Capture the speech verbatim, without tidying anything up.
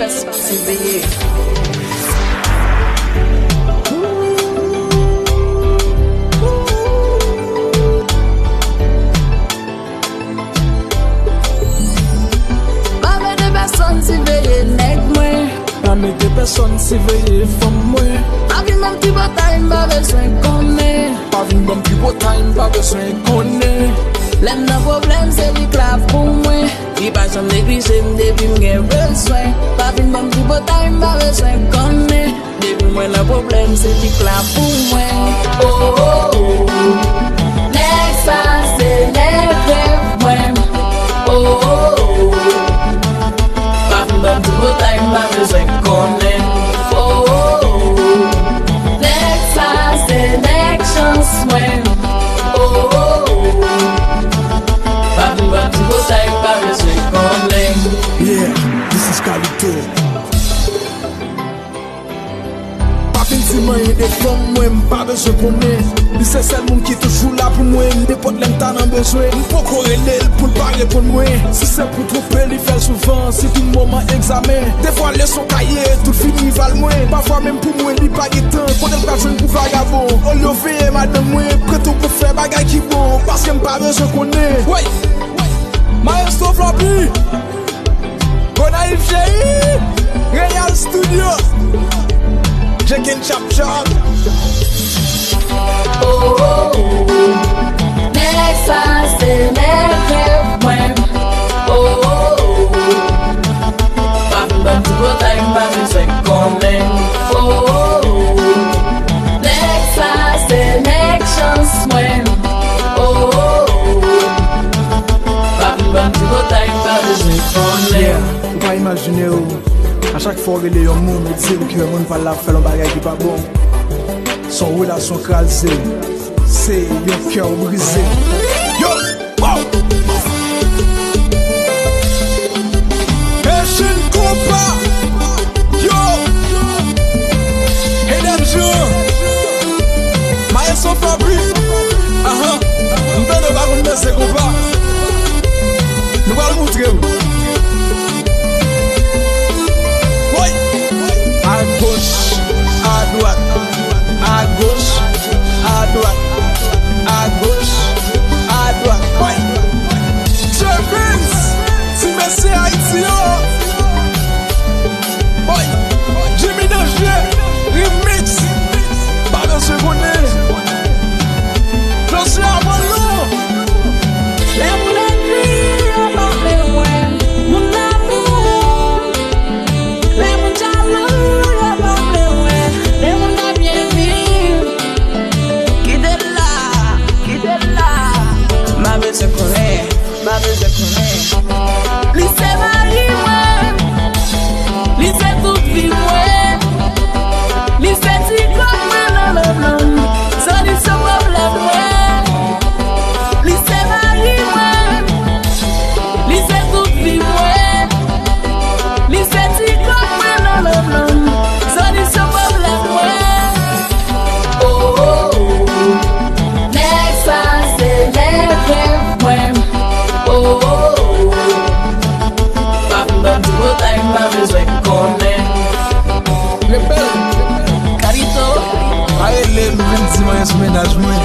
Siveye. Pa vle de pèsonn siveye nèg mwen. Pa mete pèsonn siveye fanm mwen. Pa vin ban m tripotay, m pa bezwen konnen. Pa vin ban m tripotay, m pa bezwen konnen. Lè m nan pwoblèm, se li k la pou mwen. Li pa janm neglije m depi m gen bezwen. Pa vin ban m tripotay, m pa bezwen konnen. Depi mwen nan pwoblèm, se li k la pou mwen. Oh, oh, oh. Nèg sa se nèg rèv mwen. Oh, oh, oh. Pa vin ban m tripotay, m pa bezwen konnen. Oh, oh, oh. Nèg sa se nèg chans mwen. Oh, oh, oh. Pa vin ban m tripotay, m pa bezwen konnen. Yeah, this is Kalito. Pa vin di m anyen de fanm mwen, m pa bezwen konnen. Li se sèl moun ki toujou la pou mwen, nenpòt lè m ta nan bezwen. M poko rele l pou l pa reponn mwen. Si se pou twonpe, li fè l souvan, sitou moman egzamen. Devwa leson kaye, tout fini rival mwen. Pafwa menm pou mwen, li pa gen tan. Kote l pral jwenn pou vagabon? Olye w veye madanm mwen, prete w pou fè bagay ki bon. Paske m pa bezwen konnen. Wey! Maestro Flappy! Gonayiv cheri, Real Studio, Jekin Chap Chap. Oh, oh, oh. Nèg sa se nèg rèv mwen. Oh, oh, oh. Pa vin ban m tripotay, m pa bezwen konnen. Oh, oh, oh. Nèg sa se nèg chans mwen. Oh, oh, oh. Pa vin ban m tripotay, m pa bezwen konnen. Yeah, ou pa imajine w. A chak fwa w rele yon moun, ou di l ke moun pa la ap fè l yon bagay ki pa bon. Se yon relasyon kraze. Se yon kè w brize. Yo! Wow! Haitian Konpa! Yo! Hey, Dam Jean! Maestro Fabri! Ahan! M tande w pa konn danse konpa. Nou pral moutre w. Woy! Agoch, adwat, agoch, adwat, agoch, adwat. Woy! Jervens, ti mesye Ayiti yo. Woy! Jimmy Danger, remix. Pa bezwen konnen. José Apollon. Lè moun ekri, yo pa vle wè. Moun lanmou. Lè moun jalou, yo pa vle wè. Lè moun pa byen viv, kite l la, kite l la. M pa bezwen konnen, m pa bezwen konnen. Li se mari mwen, li se tout vi mwen, li se ti kòb mwen nan men m, solisyon pwoblèm mwen. Li se mari mwen, li se tout vi mwen, li se ti kòb mwen nan men m, solisyon pwoblèm mwen. Oh, oh, oh. Nèg sa se nèg rèv mwen. Oh, oh, oh. Pa vin ban m tripotay, m pa bezwen konnen. Rebèl. Kalito. Pa rele m, vin di m anyen sou mennaj mwen.